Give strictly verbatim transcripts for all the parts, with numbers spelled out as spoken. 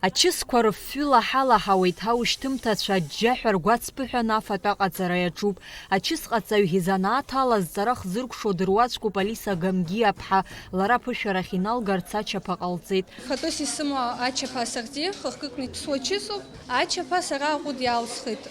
Ачысқәа рыфҩы лаҳалаҳауеит, аушьҭымҭацәа аџьџьаҳәа ргәацԥыҳәаны афатә аҟаҵара иаҿуп. Ачысҟаҵаҩ изанааҭ ала зҵара хзыркәшо дыруаӡәкуп Алиса Гамгиаԥҳа, лара аԥышәарахь иналгарц ачаԥа ҟалҵеит. Фатәыс исымоу ачаԥа асыртит, хықәкыкны иԥсуа чысуп. Ачаԥа сара аҟәыд иалсхит.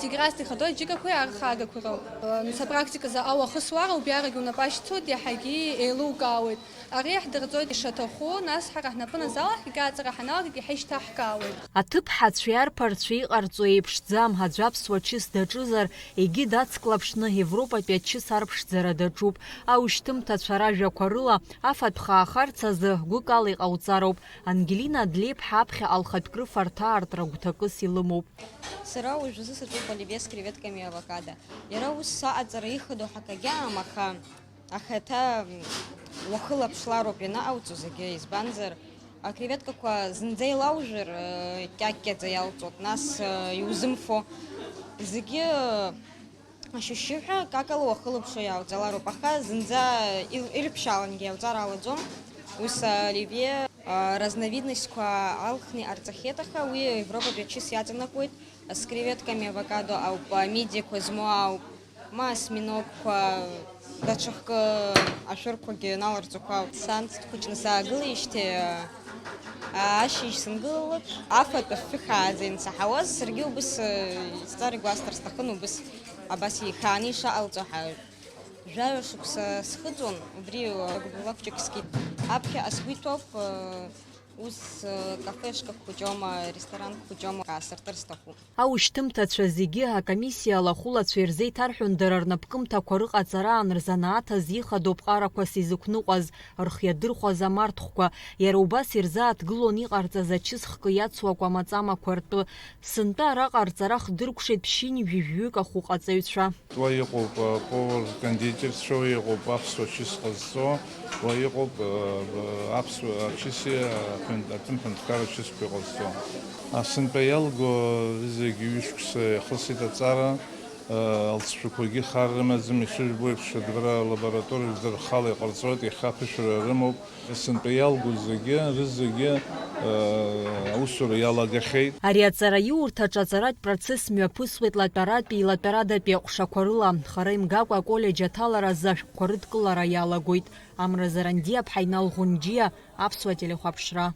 Зегь раасҭа ихадоу аџьыкақәеи архагақәеи роуп. Нас апрактиказы ауа ахысуара убриарагьы унапы ашьцуеит, иаҳагьы еилукаауеит. Ари иаҳдырҵоит ишаҭаху, нас ҳара ҳнапы назалаҳгьы, аҵара ҳаналгагьы ҳаишьҭаҳкаауеит. Аҭыԥҳацәеи арԥарцәеи иҟарҵо еиԥшӡам, аӡә аԥсуа чыс даҿызар, егьи дацклаԥшны Европатәи ачыс арԥшӡара даҿуп. Аушьҭымҭацәа ражәақәа рыла, афатә хаахарц азы гәыкала иҟауҵароуп. Ангелина Длеиԥҳа аԥхьаҟа лхатә крыфарҭа аартра гәҭакыс илымоуп. Сара уажәазы саҿуп оливье с креветками и авокадо. Иара ус аҟаҵара ихадоу ҳакагьы аам, аха ахаҭа, м, уахылаԥшлароуп ианаҟауҵо зегьы, избанзар, акреветкақәа зынӡа илаужәыр, э, кьакьаӡа иалҵуеит, нас, э, иузымфо. Зегьы, э, ашьшьыҳәа какала уахылаԥшуа иалҵалароуп, аха зынӡа ил-, ирԥшаалангьы иалҵар алаӡом. Ус, э, оливье, э, разновидностьқәа алхны иҟарҵахьеит, аха уи Европатәи ачыс иаҵанакуеит. С креветками, авокадо ауп, мидиақәа змоу ауп, ма осьминогқәа, даҽа хкы ашәырқәагьы наларҵақәа ауп. Сан дхәыҷны саагылеижьҭеи, а, ашьыжь сангылалак, афатә афҩы хааӡа иансаҳауаз, саргьы убыс, э, сҵара игәасҭар сҭахын, убыс абас ихааны ишаҟалҵо ҳа-, жәаҩа шықәса схыҵуан, убри, э, гәыблақәҷык скит. Аԥхьаҟа сгәы иҭоуп, э, Ус, э, кафешкак хәыҷома, ресторанк хәыҷома, аасыртыр сҭахуп. Аушьҭымҭацәа зегьы акомиссиа алахәылацәа ирзеиҭарҳәон дара рнапкымҭақәа рыҟаҵараан рзанааҭ азы ихадоу ԥҟарақәас изықәныҟәаз, рхы иадырхәаз амарҭхәқәа, иара убас ирзааҭгылон иҟарҵаз ачыс хкы иацу акәамаҵамақәа ртәы. Сынтәа араҟа рҵара хдыркәшеит ԥшьынҩажәи жәаҩык ахәыҟаҵаҩцәа. Уа иҟоуп, а, повар-кондитерцәа, уа иҟоуп аԥсуа чыс ҟазҵо, уа иҟоуп, а, а, аԥсуа ачыси, а, аҳәын-, атәым ҳәынҭқарра чысқәа иҟазҵо. А, сынтәа иалго зегь ҩышықәса иахысит аҵара, а, алҵшәақәагьы хар рымаӡам, ишыжәбо еиԥш, адәра алабораториаҿ дырхала иҟарҵоит, иахьа аԥышәара рымоуп. Сынтәа иалго зегьы, рызегьы, э, аусура иалагахьеит. Ари аҵараиурҭаҿы аҵаратә процесс мҩаԥысуеит латәаратәи илатәарадатәи аҟәшақәа рыла. Хара имгакәа аколлеџь аҭалара азы ашәҟәқәа рыдкылара иалагоит. Амра Зарандиаԥҳа, Инал Ӷәынџьиа, Аԥсуа телехәаԥшра.